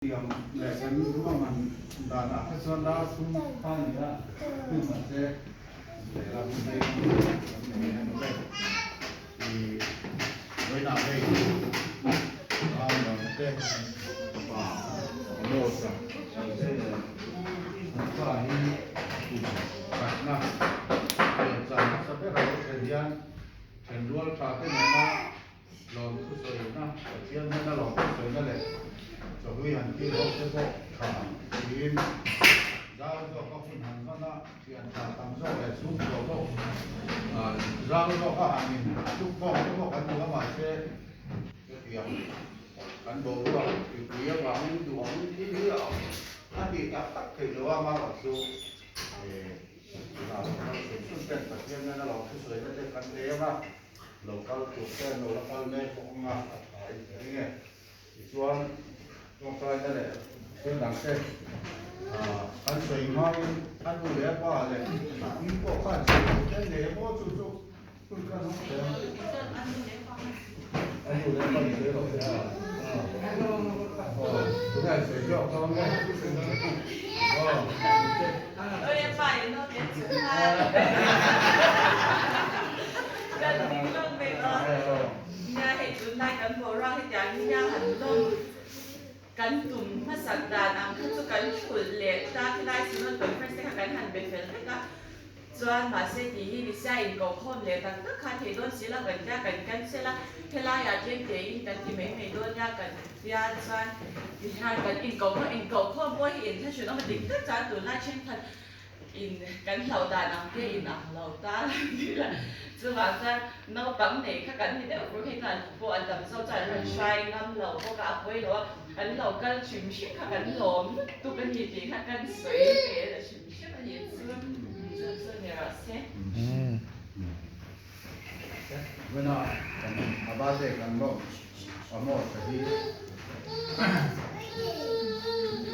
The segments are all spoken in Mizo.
Tiang leh kan ruahman danah kha chuan dar thum kha a ni a, hmun mahse lehlam veng kan nei a ni ber. I vawiinah hei Ramdang te pa Amos-a an pa hi kum khatna piancham hmasa ber a lo thlen hian thenrual tha te nena Lawmthu sawina, Pathian hnena lawmthu sawina leh chawhlui han kil ho te pawh tha tiin zau zawka hun han hman a, thian tha tam zawk leh chhungkua pawh zau zawka han in tuk khawm te pawh kan duh a, mahse hetiang kan boruak mipui avangin duh ang thil hi a tih tak tak theih loh a, amaherawh chu tunah chhun ten Pathian hnena lawmthu sawina te kan nei ang a. Lo kal tur te an lo la kal mek bawk ang a, a tha in ka ring e. Tichuan tawngtaina leh thil dang te kan sawi hmain a nu leh a pa leh a pi pawh khan sawi tur te an nei a maw chu chu hun khan hawng thei ang. A nu leh a pa in sawi rawh se a. Aw, tunah in sawi zawk dawn nge? Aw, Nia hei tunlai kan boruak hetiang hi nia han lawm kan tum hmasak dan ang kha chu kan thulh leh ta khilai Synod Conference te kha kan han be fel vek a chuan mahse tih hi nisia inkohkhawm leh tak tak kha thei dawn si lo kan tia kan cancel a helaiah tlem tein kan ti mai mai dawn nia kan tia chuan tihian kan inkohkhawm inkohkhawm pawh hi inthlahrun awm a dik tak chuan tunlai thenkhat In kan hlauh dan ang te in ang lo ta tih lah chuvang chuan naupang nei kha kan ni deuh fur hei khan pawh a tam zawk chuan an rawn hrai ngam lo bawk a, a pawi lo a, an lo kal hrim hrim kha kan lawm lutuk a ni tih kha kan sawi ve la hrim hrim a ni chu chu chu ni rawh se. Vena kan a bate kan lawm a maw tha hi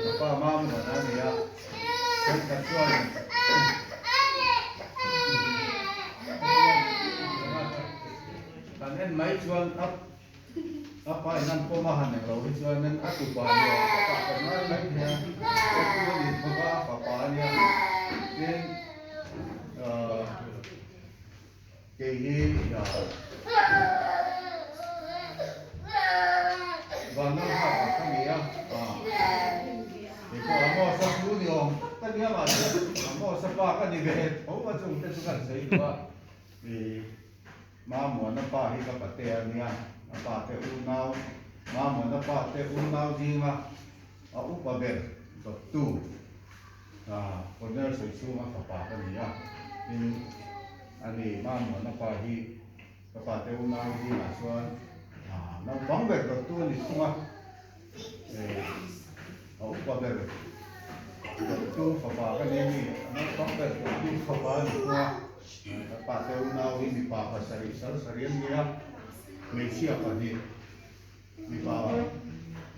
ka pa mam huan a ni a thenkhat chuan kan en mai chuan a a pa in an pawm a han eng lo hi chuan a tupa ni awm takah kan ngai mai thei a ka pu a ni bawk a a fapa a nia tin ahh Kei hi Vanlal hak ah ka ni a, kei pawh Amos-a thu ni awm tak ka nia mahse Amos-a pa ka ni ve tho a chung te chu kan sawi duh a, i Mamuana pa hi ka pate a nia, a pa te unau, Mamuana pa te unau zinga a upa ber dawttu Cornel Sawichhunga fapa ka ni a, tin A ni, Mamuana pa hi ka pa te unau zingah chuan naupang ber dawttu a ni thung a, a upa ber dawttu fapa ka ni a ni, a naupang ber dawttu fapa a ni thung a, ka pa te unau hi mipa pasarih sal sarih an ni a, hmeichhia pahnih mipa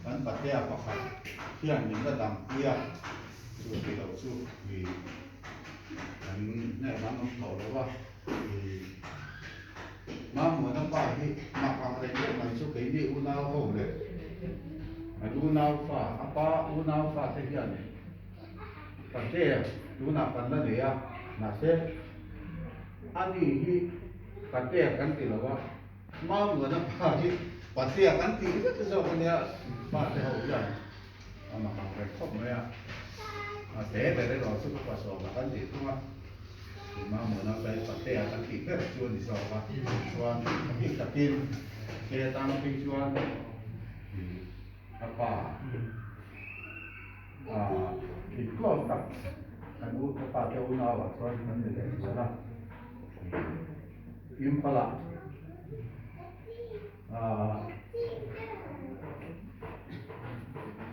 kan patea pakhat hian min la dangpui a, chu tih loh chu i. Kan hnek an awm tawh lo va, i Mamuana pa hi mak ang reng deuh mai chu keini unau ho leh an unau fa, a pa unau fa te hian Patea tunah kan la nei a, mahse ani hi Patea kan ti lo a, Mamuana pa hi Patea kan tih vek zawk a nia, pa te ho hian. A mak ang reng khawp mai a, a te ber erawh chu ka pasawm a kan tih thung a, tuma Mona Pai Patea kan tih ber chu a ni zawk a, chuan a bik takin te atang phei chuan ih a pa ah intlawm tak kan u ka pa te unau ah chuan kan ni leh zual a, ih Imphal ah.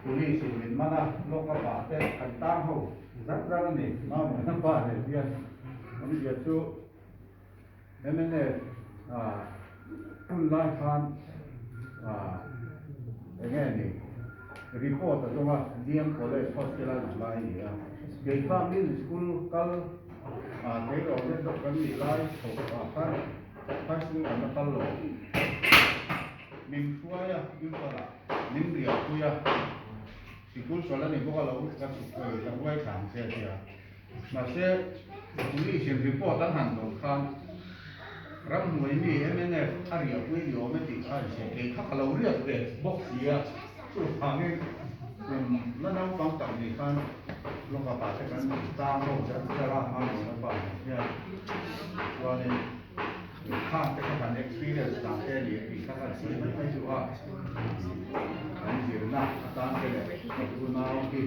Police in min man a, lawk a pah te kan tang ho zar zar a ni. Mamawhna pa leh hian awmzia chu mnf hun lai khan eng nge ni report a zawng a, DM College hostel a lang lai a ni a. Kei kha middle school kal tleirawl te zawk kan nih lai chho ah khan High school an la kal lo. Min hruai a, Imphal ah min riahpui a. Sikul chawlh a ni bawk a lo ka chhuk ka ruai thla ang che a ti a. Mahse, police in report an han dawn khan ramhnuai mi mnf a riahpui ni awm e tih kha an hria. Kei kha ka lo riak ve bawk si a, chuvangin kum la naupang tak ni khan lawngkapa te kan tang ho char char a, Mamawna pa nen hian chuanin khang te kha kan experience dan te a ni tih kha kan sawi mai mai duh a, kan zirna atan te leh ka unau hi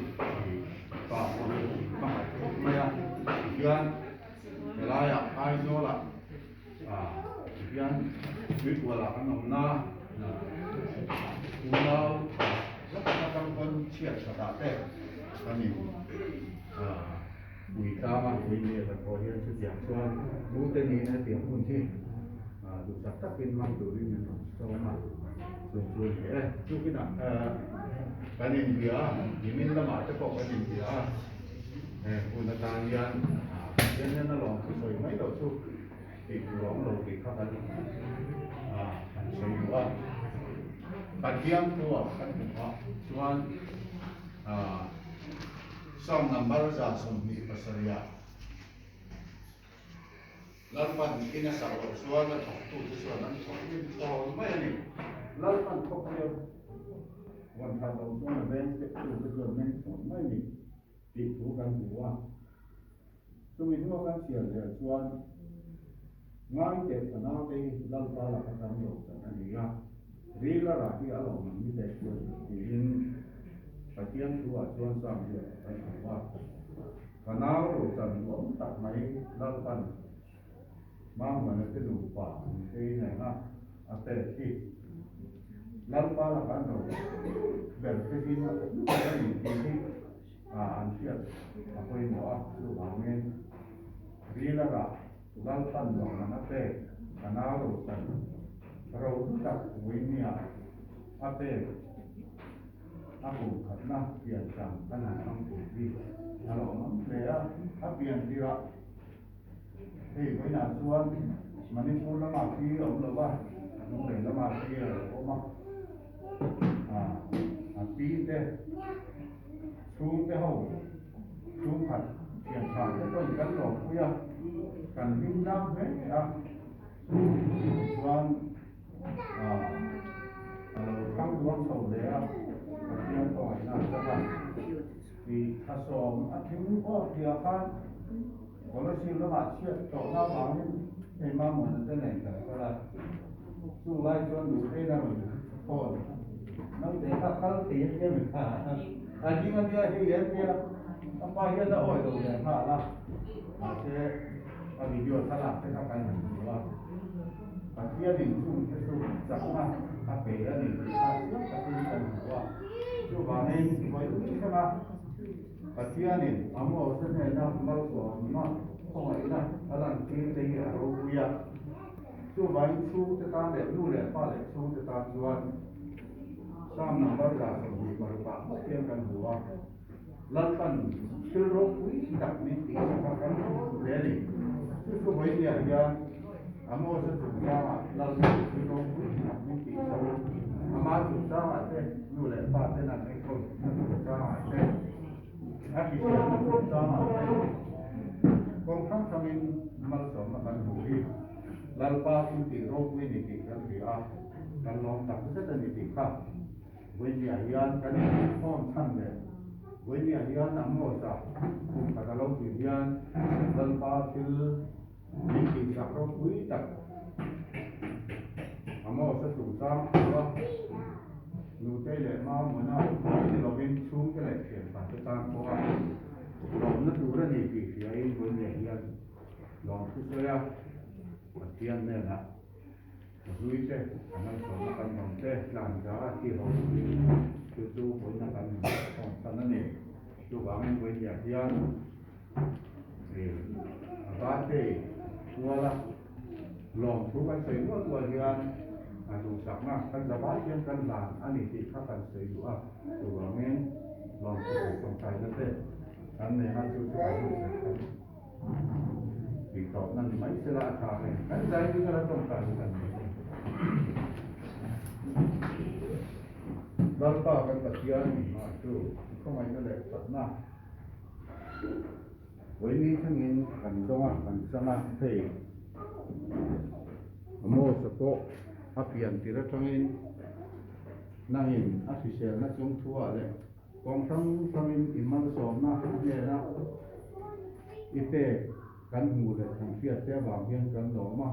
Pa pawh hi ka ngaih khawp mai a, tihian helaiah Aizawlah tihian tuikualah kan awm na, unau tha tak atang pawn chhiat thatah te kan in pui tlang a, pui ni kan pawh hian chutiang chuan tute nihna tiang hun hi duhsak takin hmang turin min rawn sawm a, chung chu a ni e. Tukinah kan inbia a, nimin lamah te pawh kan inbia a, he hun atan hian Pathian hian a lawm thu sawi mai loh chu tih tur a awm lo tih kha kan han sawi duh a. Pathian thu-ah kan hmu a, chuan Psalm number 127-ah Lalpan in a sak loh chuan a thawktute chuan an thawk hlim tawng mai a ni. Lalpan khawpui rawn that loh chuan a veng tektute chuan meng tawng mai a ni tih thu kan hmu a. Chumi hnua kan chhiar zel chuan ngai teh fanaute hi Lalpa laka tam lo chan a ni a, ril a rah hi a lawm ang ni teh tiin Pathian thu-ah chuan Psalm hian kan hmu a. Ka nau lo chan duam tak mai Lalpan Mamawna te nupa an phei nen a, a pek hi Lalpa laka an lo ber te zing a ber a ni tih hi an hriat a pawimawh a, chuvangin ril a rah Lalpan nuam an a pek ka nau lo chan ro hlu tak Winia a pek. A kum khatna pian chang kan han hmang tur hi a lo awm hle a, a pian tirah hei vawiinah chuan Manipur lamah khi a awm lo va, Lunglei lamah khi a lo awm a, a pi te chhungte ho chhungkhat thian tha te pawhin kan lawmpui a, kan hlim tlang hle a, chuan. A lo thang duang chho hle a, Pathian kawngaihna a chang a. Tih thlasawm a tling awk tihah khan Kolosih lamah chhiat tawhna avangin hei Mamawna te nen kan kal a. Chung lai chuan Duhtheina rawn phone naute kha kal thei a tia mi kha a ding a nia hei a tia a pa hian a awi lo leh nghal a, mahse a video thlalak te kha kan han hmu a. Pathianin chungte chu chakna a pe a ni tih kha chiang takin kan hmu a. Chuvangin vawiin thleng a Pathianin a Mose hnena malsawmna khawngaihna a lantir te hi a ropui a. Chuvangin chhungte tan leh nu leh pa leh chhungte tan chuan Psalm number 26 ah bawk hian kan hmu a. Lalpan thil ropui tak min tih sak a kan hmu hle a ni. Chu chu vawinia hian Amos-a chungchangah Lalpan thil ropui tak min tih sak a, ama chungchangah te, nu leh pa ten an enkawl na chungchangah te, a hriselna chungchangah te kawng hrang hrangin malsawmna kan hmu hi Lalpa thil tih ropui ni tih kan hria a, kan lawm tak zet a ni tih kha. Vawinia hian kan inkhawm chhan leh Vawinia hian Amos-a kum khat a lo tih hian Lalpa thil min tihsak ropui tak Amos-a chungchang thu a, Nutei leh Mamuna mai ni lovin chhungte leh thianpa te tan pawha lawmna tur a ni tih hriain Vawinia hian lawmthu sawi a, Pathian hnenah Zui te, a malsawmna kan rawn te, tlan za a thi ho turin chu chu vawiina kan inkhawm san a ni. Chuvangin vawiiniah hian a birthday kuala lawmthu kan sawi nual nual hian a duhsakna kan zavai hian kan hlan a ni tih kha kan sawi duh a. Chuvangin lawmthu sawi tawngtaina te kan nei a, chu chu kan hun sawi kan. Tih tawpna ni mai sela a tha nge? Kan zai ding ala tawngtai hi kan nei. Lalpa kan Pathian mah chu i khawngaihna leh thatna vawiin thlengin kan dawng a, kan chang a, hei Amos-a pawh a pian tir atangin nangin a hriselna chungthuah leh kawng hrang hrangin i malsawmna a hnena i pek kan hmuh leh kan hriat te avang hian kan lawm a,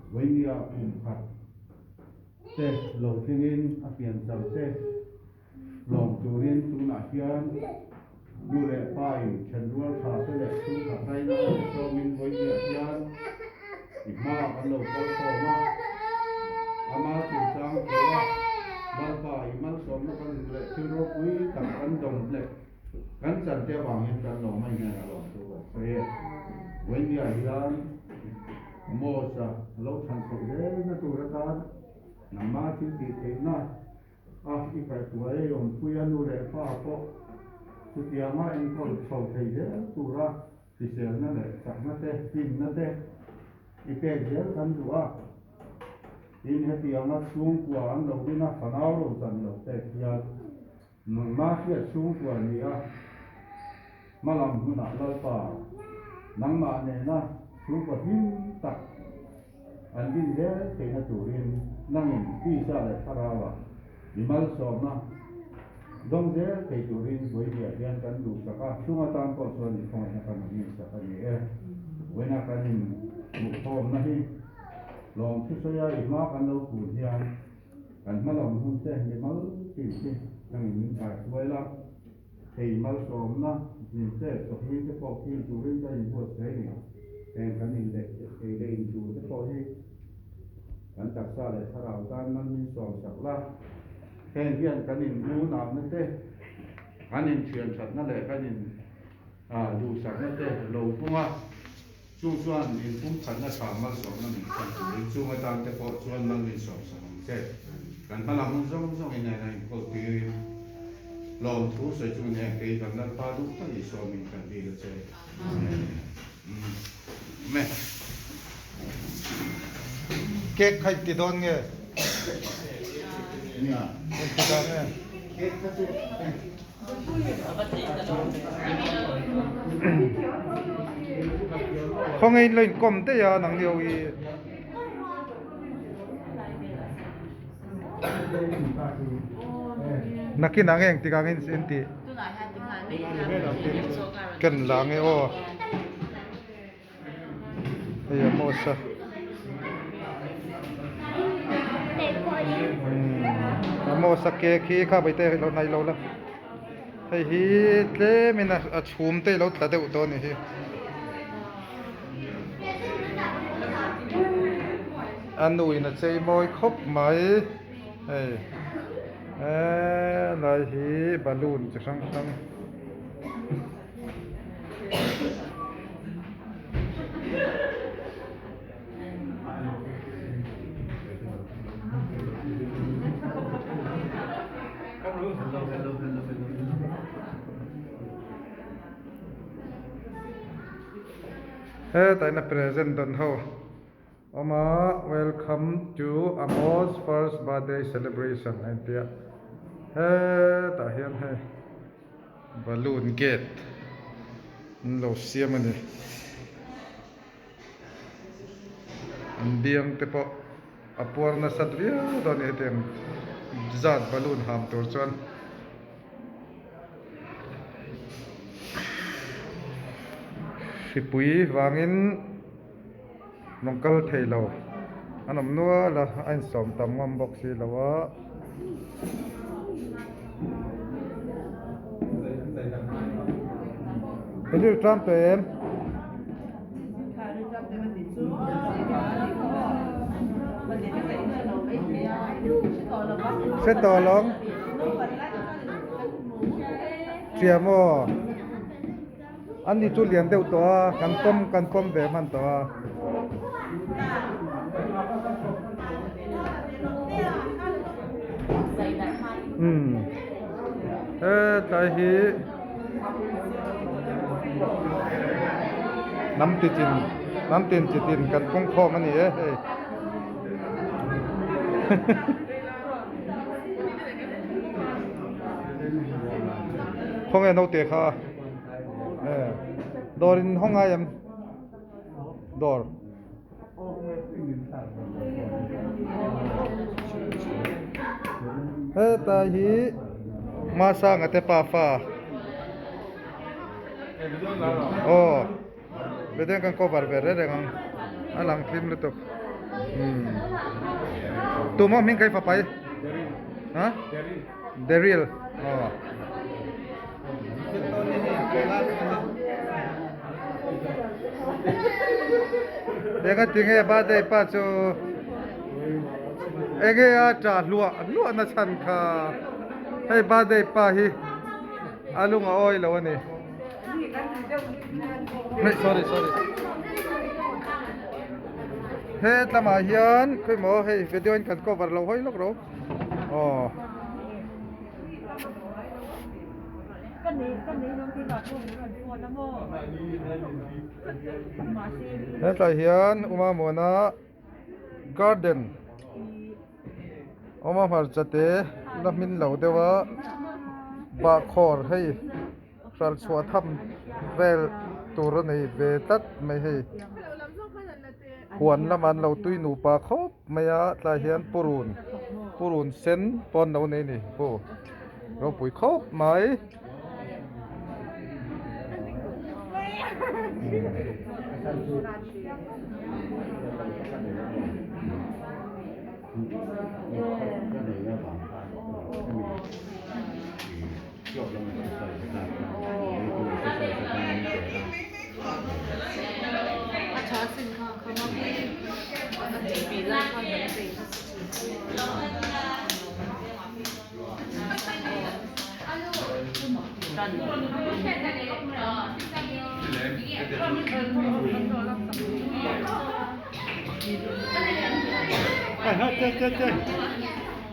vawinia kum khat te lo tlingin a piancham te lawm turin tunah hian nu leh pa in thenrual tha te leh chhungkhat raina te sawmin vawinia hian i hma kan lo kal khawm a, ama chungchang tho a, Lalpa i malsawmna kan hmu leh thil ropui tak kan dawng leh kan chan te avang hian kan lawm a inah a lawm chu kan sawi e. Vawinia hian Amos-a a lo chhan chhoh zelna tur atan nangma thil tih theihna a i kaihtuah ei awmpuia nu leh pa pawh chutianga enkawl chho thei zel tura Hriselna leh chakna te, hlimna te i pek zel kan duh a, tin hetianga chhungkua an lo din a, fanau lo chan lo pek hian nangmah hriat chhungkua ni a, hmalam hunah Lalpa nangmah nena chhungkua hlim tak an din zel theihna turin nangin tisa leh thlarauah i malsawmna dawng zel thei turin vawiviah hian kan duhsak a, chung atan pawh chuan i khawngaihna kan rawn insak a ni e. Vawiina kan inhmuhkhawmna hi lawm thusawi a i hma kan lo kun hian kan hmalawm hun te mimal tin hi nangin min kaihruai la, Hei malsawmna min pek chawhmi te pawh kil turin ka inbuatsaih a ni. Heng kan in leh ei leh in tur te pawh hi kan taksa leh thlarau tan man min sawm sak la. Heng hian kan in unauna te, kan in thianthatna leh kan in duhsakna te lo pung a, chu chuan in pumkhatna tha malsawmna min thlen turin chung atan te pawh chuan mal min sawm sak ang che. Kan hmalam hun zawng zawng in en a inkawl tirin lawmthu sawi chungin heng kei kan Lalpa duh tak Isua min kan dil a che. Amen. Cake kha in ti dawn nge? Nia. In ti dawn nge? Cake kha chu Khawnge in lo inkawm daih a nang ni ho hi. Nakin ang eng tik ang in in tih ken la nge aw hei a maws a a maws a cake hi kha vaite lo nai lo la hei hi tlem in a chhum te alo tla deuh tawh a ni hi. A nu in a chei mawi khawp mai hei helai hi balloon chi hrang hrang Hetah hian a present dawn ho awm a welcome to Amos first birthday celebration a inti a hetah hian hei balloon gate an lo siam a ni an biang te pawh a puar nasat viau dawn a ni hetiang zat balloon ham tur chuan. Hripui vangin rawn kal thei lo an awm nual a a insawm tam ngam bawk si lo a. Rilru tlang tawh em? Hre tawh lawng Hria maw an ni chu lian deuh tawh a kan pawm kan pawm ve hman tawh a. Umm hetlai hi. Hnam ti chin hnam tin chi tin kan pung khawm a ni e hei Khawnge naute kha dawr in hawng ngai em dawr. Heta hi Masanga te pafa aw video kan cover ve reng reng ang a lang thlim lutuk umm tumah hming ka i fa pai ha Daryl aw. Enga tinge birthday pa chu enge a tah hluah hluah na chhan kha hei birthday pa hi a lung a awi lo a ni sorry sorry he tlamah hian khawimaw hei video in kan cover lo hawi lawk ro aw. Hetlai hian Uma Muana garden awm a hmarcha te la hmin lo deuh a bahkhawr hei hral chhuah tham vel tur a nei ve tlat mai hei huan lamah an lo tui nupa khawp mai a tlai hian purun purun sen pawh an lo nei a ni aw. Ropui khawp mai.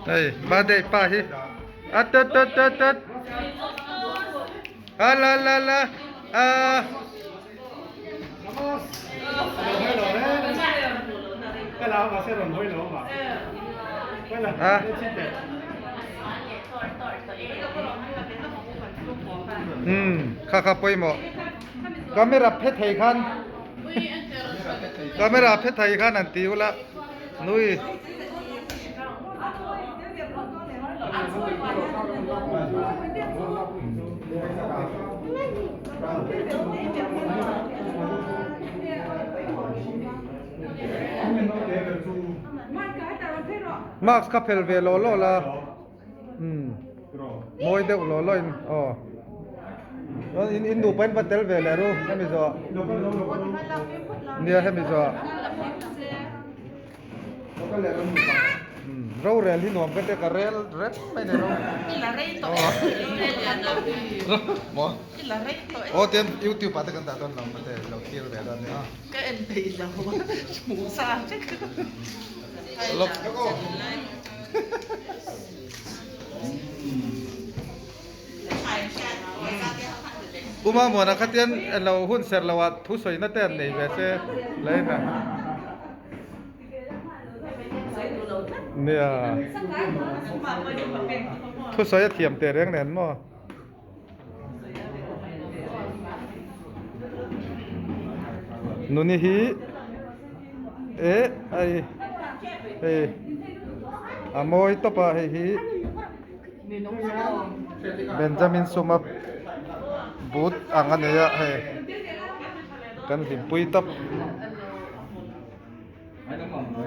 Hei birthday pa hi a tut tut tut tut a la la la a a umm kha kha pawimawh camera phe thei khan camera phe thei khan an ti ula nui. Mask kha phel ve law law la umm mawi deuh law law in aw in in nupa in va tel ve leh ru hemi zawh nia hemi zawh. Rorel hi nuam ka tia ka rel reng mai ni ro. I la rei tawh e. Maw? I la rei tawh e. Aw tian YouTube ah te kan dah dawn lo mate lo thlir ve dawn nia. Ka en peih lo hmuh sa vek. Lok. Uma Muana kha tian lo hun ser lo ah thu sawi na te an nei ve se lain a. Nia. Thusawi a thiam teh reng nen maw? Nuni hi eh ai hei a mawi tawp a hei hi Benjamin Suma boot ang a nei a hei kan hlimpui tawp.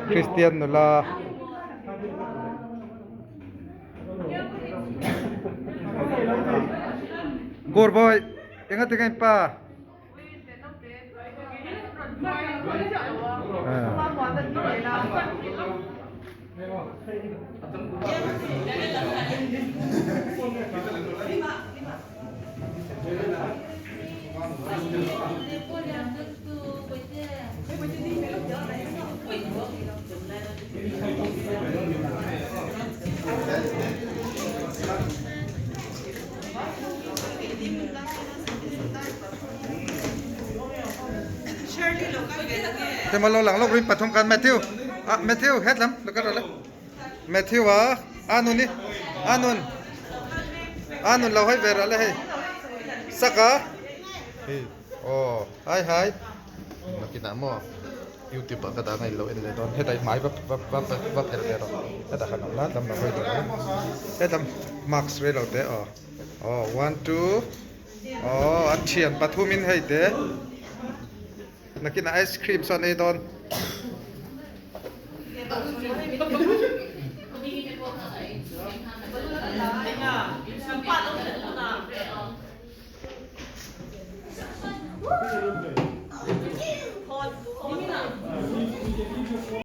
Kristian nula Good boy enga tinge in pa Thế mà lo lắng lúc rin pathum kan Matthew à Matthew hết lắm được rồi đấy Matthew à Anun đi Anun Anun lâu hay về rồi đấy. Saka hei aw hi hi nakinah maw youtube ah ka dah ngailo en leh dawn hetah i hmai va va va va phelh ve rawh hetah khan awm la lam lam hawi dawn ang hetam mask reilo te aw aw one two aw a thian pathumin hei te nakinah ice cream sawn ei dawn.